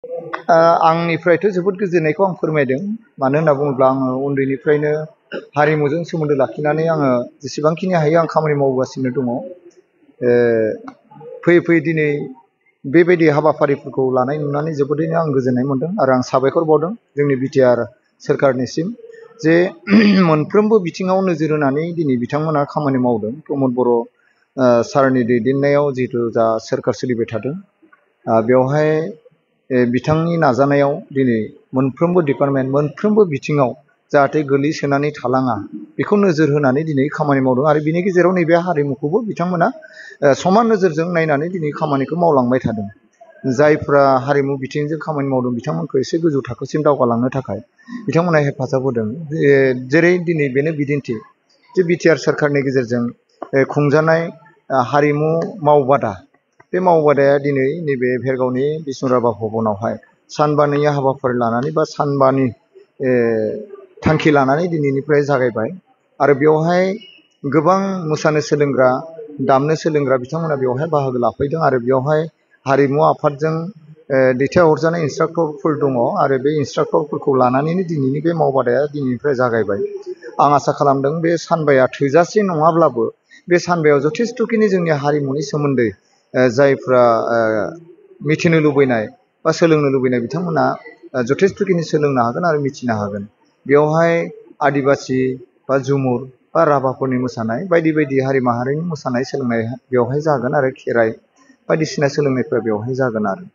आंनिफ्रायथ' जोबोद गोजोननायखौ आं फोरमायदों। मानो होनना बुङोब्ला आङो उन्दैनिफ्रायनो हारिमुजों सोमोन्दो लाखिनानै आङो जेसेबांखिनि हायो आं खामानि मावगासिनो दङ। फैयै फैयै दिनै बेबायदि हाबाफारिफोरखौ लानाय नुनानै जोबोदैनो आं गोजोननाय मोनदों आरो आं साबायखर बावदों जोंनि बिटिआर सोरखारनिसिम जे मोनफ्रोमबो बिथिङाव नोजोर होनानै दिनै बिथांमोना खामानि मावदों। प्रमद बर' सारनि दैदेननायाव जिहेतु जा सोरखार सोलिबाय थादों बेवहाय बिथांनि नाजानायाव दिनै मोनफ्रोमबो डिपार्टमेन्ट मोनफ्रोमबो बिथिङाव जाहाथे गोलैसोनानै थालाङा बेखौ नोजोर होनानै दिनै खामानि मावदों आरो बिनि गेजेराव नैबे हारिमुखौबो बिथांमोना समान नोजोरजों नायनानै दिनै खामानिखौ मावलांबाय थादों। जायफ्रा हारिमु बिथिंजों खामानि मावदों बिथांमोनखौ एसे गोजौ थाखोसिम दावगालांनो थाखाय बिथांमोना हेफाजाब होदों। जेरै दिनै बेनो बिदिन्थि जे बिटिआर सोरखारनि गेजेरजों खुंजानाय हारिमु मावबादा, बे मावबादाया दिनै नैबे भेरगावनि बिष्णु राभा भबनावहाय सानबानि हाबाफारि लानानै बा सानबानि थांखि लानानै दिनैनिफ्राय जागायबाय आरो बेवहाय गोबां मोसानो सोलोंग्रा दामनो सोलोंग्रा बिथांमोना बेवहाय बाहागो लाफैदों आरो बेवहाय हारिमु आफादजों दैथायहरजानाय इन्सट्राक्टरफोर दङ आरो बे इन्सट्राक्टरफोरखौ लानानैनो दिनैनि बे मावबादाया दिनैनिफ्राय जागायबाय। आं आसा खालामदों बे सानबाया थोजासे नङाब्लाबो बे सानबायाव जथेस्थ'खिनि जोंनि हारिमुनि सोमोन्दै जायफ्रा मिथिनो लुबैनाय बा सोलोंनो लुबैनाय बिथांमोना जथेस्थ'खिनि सोलोंनो हागोन आरो मिथिनो हागोन। बेवहाय आदिबासि बा झुमुर बा राभाफोरनि मोसानाय बायदि बायदि हारि माहारिनि मोसानाय सोलोंनाय बेवहाय जागोन आरो खेराइ बायदिसिना सोलोंनायफ्रा बेवहाय जागोन आरो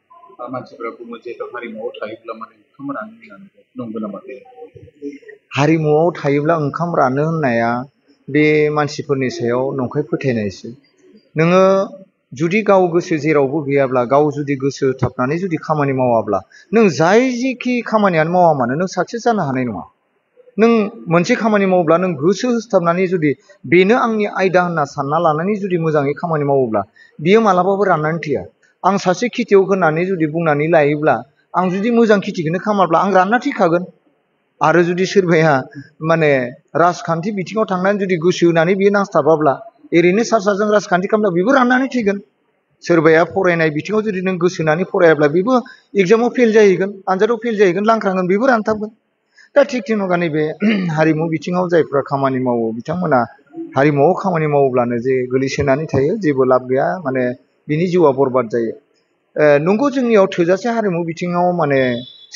मानसिफ्रा बुङो जे हारिमुआव थायोब्ला माने ओंखाम रानो होननानै, नंगौ नामा? हारिमुआव थायोब्ला ओंखाम रानो होननाया बे मानसिफोरनि सायाव नंखाय फोथायनायसो। नोङो जुदि गाव गोसो जेरावबो गैयाब्ला, गाव जुदि गोसो होथाबनानै जुदि खामानि मावाब्ला, नों जाय जिखि खामानियानो मावा मानो नों साक्सेस जानो हानाय नङा। नों मोनसे खामानि मावोब्ला नों गोसो होथाबनानै जुदि बेनो आंनि आयदा होनना सानना लानानै जुदि मोजाङै खामानि मावोब्ला बियो मालाबाबो राननानै थैया। आं सासे खेथियग होननानै जुदि बुंनानै लायोब्ला आं जुदि मोजां खेथिखौनो खामाब्ला आं रानना थैखागोन। आरो जुदि सोरबाया माने राजखान्थि बिथिङाव थांनानै जुदि गोसो होनानै बियो नांथाबाब्ला ओरैनो सा साजों राजखान्थि खालामब्ला बेबो राननानै थैगोन। सोरबाया फरायनाय बिथिङाव जुदि नों गोसो होनानै फरायाब्ला बेबो एग्जामाव फेल जाहैगोन, आनजादाव फेल जाहैगोन, लांख्रांगोन, बेबो रानथाबगोन। दा थिग थेन'का नैबे हारिमु बिथिङाव जायफ्रा खामानि मावो बिथांमोना हारिमुआव खामानि मावोब्लानो जे गोलैसोनानै थायो जेबो लाब गैया, माने बिनि जिउआ बरबाद जायो। नंगौ जोंनियाव थोजासे हारिमु बिथिङाव माने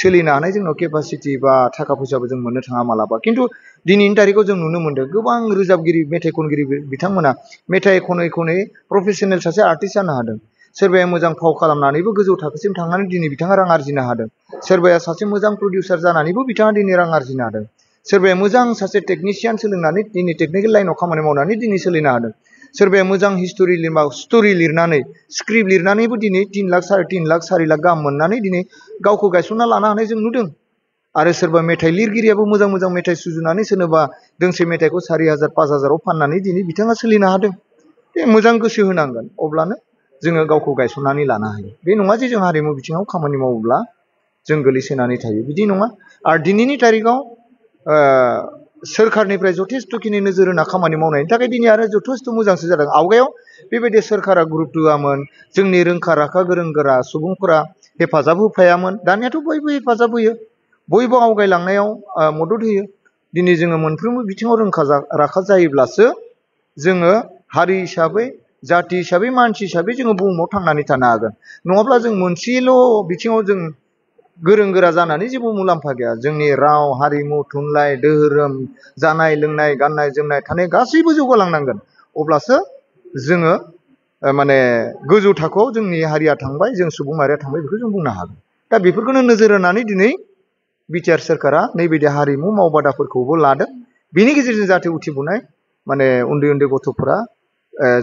सोलिनो हानाय जोंनाव केपासिटि बा थाखा फैसाबो जों मोननो थाङा मालाबा, खिन्थु दिनैनि तारिखाव जों नुनो मोन्दों गोबां रोजाबगिरि मेथाइ खनगिरि बिथांमोना मेथाइ खनै खनै प्रफेसनेल सासे आर्टिस्ट जानो हादों। सोरबाया मोजां फाव खालामनानैबो गोजौ थाखोसिम थांनानै दिनै बिथाङा रां आरजिनो हादों। सोरबाया सासे मोजां प्रडिउसार जानानैबो बिथाङा दिनै रां आरजिनो हादों। सोरबाया मोजां सासे टेकनिशियान सोलोंनानै दिनै टेकनिकेल लाइनाव खामानि मावनानै दिनै सोलिनो हादों। सोरबाया मोजां स्ट'रि लिरनानै स्क्रिप्ट लिरनानैबो दिनै 3 लाख 3.5 लाख 4 लाख गाहाम मोननानै दिनै गावखौ गायसनना लानो हानाय जों नुदों। आरो सोरबा मेथाइ लिरगिरियाबो मोजां मोजां मेथाइ सुजुनानै सोरनोबा दोंसे मेथाइखौ 4,000 5,000आव फाननानै दिनै बिथाङा सोलिनो हादों। बे मोजां गोसो होनांगोन, अब्लानो जोङो गावखौ गायसननानै लानो हायो। बे नङा जे जों हारिमु बिथिङाव खामानि मावोब्ला जों गोलैसोनानै थायो, बिदि नङा। आरो दिनैनि तारिखाव सोरखारनिफ्राय जथेस्थ'खिनि नोजोर होना खामानि मावनायनि थाखाय दिनै आरो जथेस्थ' मोजांसो जादों। आवगायाव बेबायदि सोरखारा गुरुत्त होआमोन, जोंनि रोंखा राखा गोरों गोरा सुबुंफोरा हेफाजाब होफायामोन। दानियाथ' बयबो हेफाजाब होयो, बयबो आवगायलांनायाव मदद होयो। दिनै जोङो मोनफ्रोमबो बिथिङाव रोंखा राखा जायोब्लासो जोङो हारि हिसाबै, जाथि हिसाबै, मानसि हिसाबै जोङो बुहुमाव थांनानै थानो हागोन। नङाब्ला जों मोनसेल' बिथिङाव जों गोरों गोरा जानानै जेबो मुलाम्फा गैया। जोंनि राव, हारिमु, थुनलाइ, धोरोम, जानाय लोंनाय, गाननाय जोमनाय, थानाय गासैबो जौगालांनांगोन। अब्लासो जोङो माने गोजौ थाखोआव जोंनि हारिया थांबाय, जों सुबुं माहारिया थांबाय, बेखौ जों बुंनो हागोन। दा बेफोरखौनो नोजोर होनानै दिनै बिटिआर सोरखारा नैबायदि हारिमु मावबादाफोरखौबो लादों। बेनि गेजेरजों जाहाथे उथिबोनाय माने उन्दै उन्दै गथ'फोरा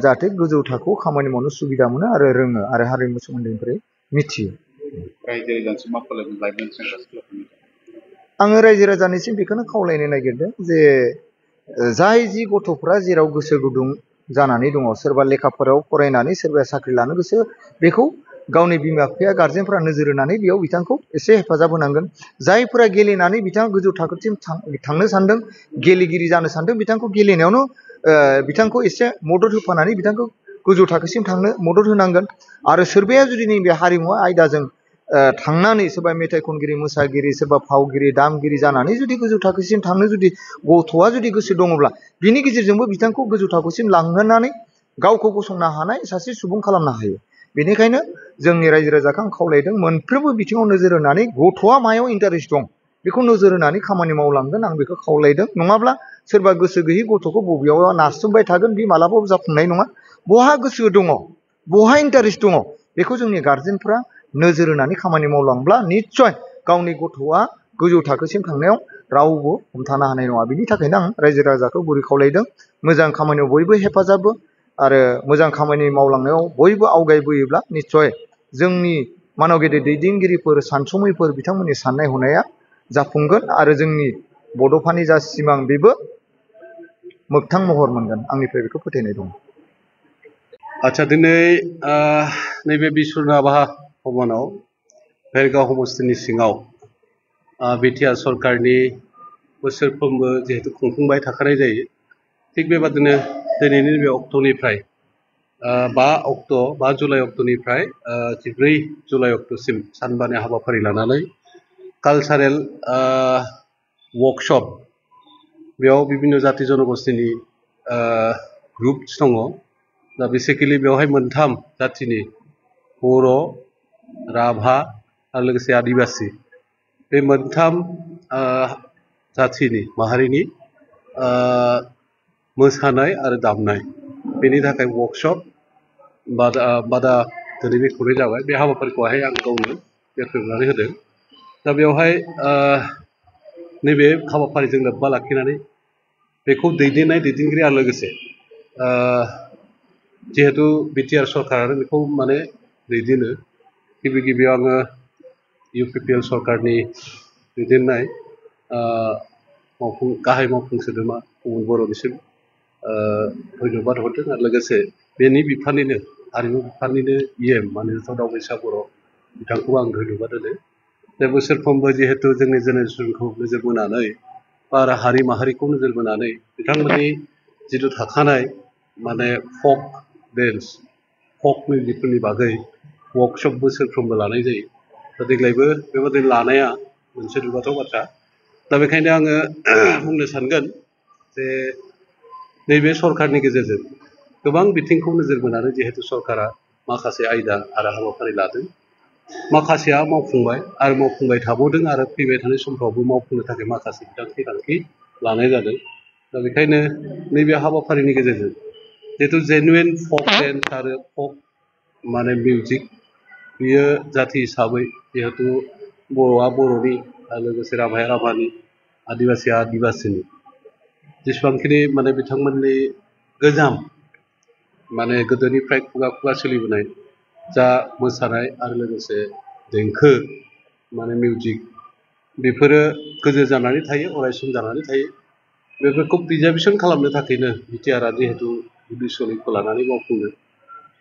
जाहाथे गोजौ थाखोआव खामानि मावनो सुबिदा मोनो आरो रोङो आरो हारिमु सोमोन्दैनिफ्राय मिथियो। रायजो राजानिसिम मा खावलायगोन लाइमोन सेंग्रा सिख्लाफोरनि? आङो रायजो राजानिसिम बेखौनो खावलायनो नागिरदों जे जाय जि गथ'फ्रा जेराव गोसो गुदुं जानानै दङ, सोरबा लेखा फरायनानै सोरबाया साख्रि लानो गोसो, बेखौ गावनि बिमा बिफाया गारजेनफ्रा नोजोर होनानै बेयाव बिथांखौ एसे हेफाजाब होनांगोन। जायफोरा गेलेनानै बिथाङा गोजौ थाखोसिम थांनो सानदों, गेलेगिरि जानो सानदों, बिथांखौ गेलेनायावनो बिथांखौ एसे मदद होफानानै बिथांखौ गोजौ थाखोसिम थांनो मदद होनांगोन। आरो सोरबाया जुदि नैबे हारिमु आयदाजों थांनानै सोरबा मेथाइ खनगिरि मोसागिरि सोरबा फावगिरि दामगिरि जानानै जुदि गोजौ थाखोसिम थांनो जुदि गथ'आ जुदि गोसो दङब्ला बिनि गेजेरजोंबो बिथांखौ गोजौ थाखोसिम लांहोनानै गावखौ गसंनो हानाय सासे सुबुं खालामनो हायो। बेनिखायनो जोंनि रायजो राजाखौ आं खावलायदों मोनफ्रोमबो बिथिङाव नोजोर होनानै गथ'आ मायाव इन्टारेस्ट दं बेखौ नोजोर होनानै खामानि मावलांगोन आं बेखौ खावलायदों। नङाब्ला सोरबा गोसो गैयै गथ'खौ बबेयाव नारसोमबाय थागोन बे मालाबाबो जाफुंनाय नङा। बहा गोसो दङ बहा इन्टारेस्ट दङ बेखौ जोंनि गार्जेनफ्रा नोजोर होनानै खामानि मावलांब्ला निस्सय गावनि गथ'आ गोजौ थाखोसिम थांनायाव रावबो हमथानो हानाय नङा। बिनि थाखायनो आं रायजो राजाखौ गुरै खावलायदों मोजां खामानियाव बयबो हेफाजाब आरो मोजां खामानि मावलांनायाव बयबो आवगायबोयोब्ला निस्सय जोंनि मानव गेदेर दैदेनगिरिफोर सानसुमैफोर बिथांमोननि साननाय हनाया जाफुंगोन आरो जोंनि बड'फानि जा सिमां बेबो मोगथां महर मोनगोन। आंनिफ्राय बेखौ फोथायनाय दं। आच्छा दिनै नैबे बिश्वनाथा भवनाव भेरगाव समस्तिनि सिङाव बिटिआर सरकारनि बोसोरफ्रोमबो जिहेतु खुंफुंबाय थाखानाय जायो थिग बेबादिनो दिनैनि बे अक्ट'निफ्राय 5 जुलाइ अक्ट'निफ्राय 14 जुलाइ अक्ट'सिम सानबानि हाबाफारि लानानै कालचारेल वर्कशप बेयाव बिभिन्न जाति जनगोष्ठीनि ग्रुप्स दङ। दा बेसिकेलि बेवहाय मोनथाम जातिनि बर', राभा आरो लोगोसे आदिबासि बे मोनथाम जातिनि माहारिनि मोसानाय आरो दामनाय बेनि थाखाय वर्कशप बादा दिनै बे खुंनाय जाबाय। बे हाबाफारिखौहाय आं गावनो बेखेवनानै होदों। दा बेवहाय नैबे हाबाफारिजों लोब्बा लाखिनानै बेखौ दैदेननाय दैदेनगिरि आरो लोगोसे जिहेतु बिटिआर सरकारानो बेखौ माने दैदेनो गिबि गिबियाव आङो इउपिपिएल सरकारनि दैदेननाय गाहाय मावफुं सोद्रोमा गुबुन बर'निसिम धन्यबाद हरदों आरो लोगोसे बेनि बिफाननिनो हारिमु बिफाननिनो इएम माननीय दावबायसा बर' बिथांखौबो आं धन्यबाद होदों। दा बोसोरफ्रोमबो जिहेतु जोंनि जेनेरेसनखौ नोजोर बोनानै बा हारि माहारिखौ नोजोर बोनानै बिथांमोननि जिथु थाखानाय माने फक डेन्स फक मिउजिकफोरनि बागै वर्कशप बोसोरफ्रोमबो लानाय जायो। दा देग्लायबो बेबादि लानाया मोनसे दुगाथाव बाथ्रा। दा बेखायनो आङो बुंनो सानगोन जे नैबे सरकारनि गेजेरजों गोबां बिथिंखौ नोजोर बोनानै जिहेतु सरकारा माखासे आयदा आरो हाबाफारि लादों माखासेया मावफुंबाय आरो मावफुंबाय थाबावदों आरो फैबाय थानाय समफ्रावबो मावफुंनो थाखाय माखासे बिथांखि लानाय जादों। दा बेखायनो नैबे हाबाफारिनि गेजेरजों जिहेतु जेनुइन फक डेन्स आरो फक माने मिउजिक बियो जाति हिसाबै जिहेतु बर'आ बर'नि आरो लोगोसे राभाया राभानि आदिबासिया आदिबासिनि जेसेबांखिनि माने बिथांमोननि गोजाम माने गोदोनिफ्राय खुगा खुगा सोलिबोनाय जा मोसानाय आरो लोगोसे देंखो माने मिउजिक बेफोरो गोजोर जानानै थायो अरायसम जानानै थायो। बेफोरखौ प्रिजार्भेसन खालामनो थाखायनो बिटिआरआ जिहेतु उद्देश्यखौ लानानै मावफुंदों।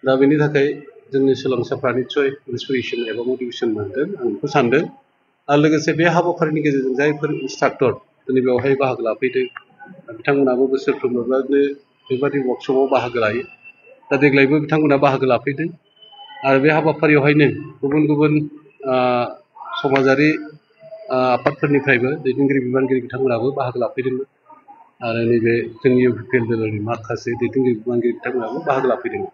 दा बेनि थाखाय जोंनि सोलोंसाफ्रा निस्सय इन्सपिरेसन एबा मटिभेसन मोनदों आं बेखौ सानदों। आरो लोगोसे बे हाबाफारिनि गेजेरजों जायफोर इन्सट्राक्टर दिनै बेवहाय बाहागो लाफैदों बिथांमोनाबो बोसोरफ्रोमबो बेबादि वर्कशपआव बाहागो लायो। दा देग्लायबो बिथांमोना बाहागो लाफैदों आरो बे हाबाफारियावहायनो गुबुन गुबुन समाजारि आफादफोरनिफ्रायबो दैदेनगिरि बिबानगिरि बिथांमोनाबो बाहागो लाफैदोंमोन आरो नैबे जोंनि इउपिपिएल दोलोनि माखासे दैदेनगिरि बिबानगिरि बिथांमोनाबो बाहागो लाफैदोंमोन।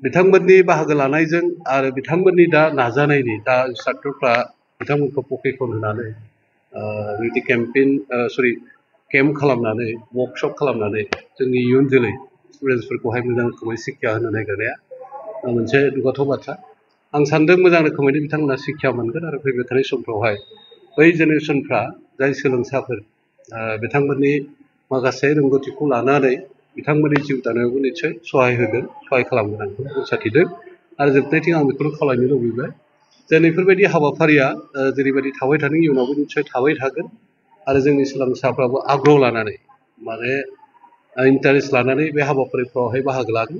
बिथांमोननि बाहागो लानायजों आरो बिथांमोननि दा नाजानायनि दा इन्सट्राक्टरफ्रा बिथांमोनखौ प्रशिक्षण होनानै बिदि केम्प खालामनानै वर्कशप खालामनानै जोंनि इयुन जोलै स्टुडेन्टसफोरखौहाय मोजां रोखोमै शिक्षा होनो नागिरनाया मोनसे दुगाथाव बाथ्रा। आं सानदों मोजां रोखोमैनो बिथांमोना शिक्षा मोनगोन आरो फैबाय थानाय समफ्रावहाय बै जेनेरेसनफ्रा जाय सोलोंसाफोर बिथांमोननि माखासे रोंगौथिखौ लानानै बिथांमोननि जिउ दानायावबो निस्सय सहाय होगोन सहाय खालामगोन आं बेखौ साथिदों। आरो जोबनायथिं आं बेखौनो खावलायनो लुबैबाय जे बेफोरबायदि हाबाफारिया जेरैबायदि थाबाय थादों इयुनावबो निस्सय थाबाय थागोन आरो जोंनि सोलोंसाफ्राबो आग्रह लानानै माने इन्टारेस्ट लानानै बे हाबाफारिफ्रावहाय बाहागो लागोन।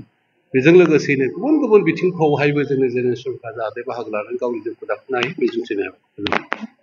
बेजों लोगोसेनो गुबुन गुबुन बिथिंफ्रावहायबो जोंनि जेनेरेसनफ्रा जाहाथे बाहागो लानानै गावनि जिउखौ दाफुंनो हायो मिजिंथिनो हायो।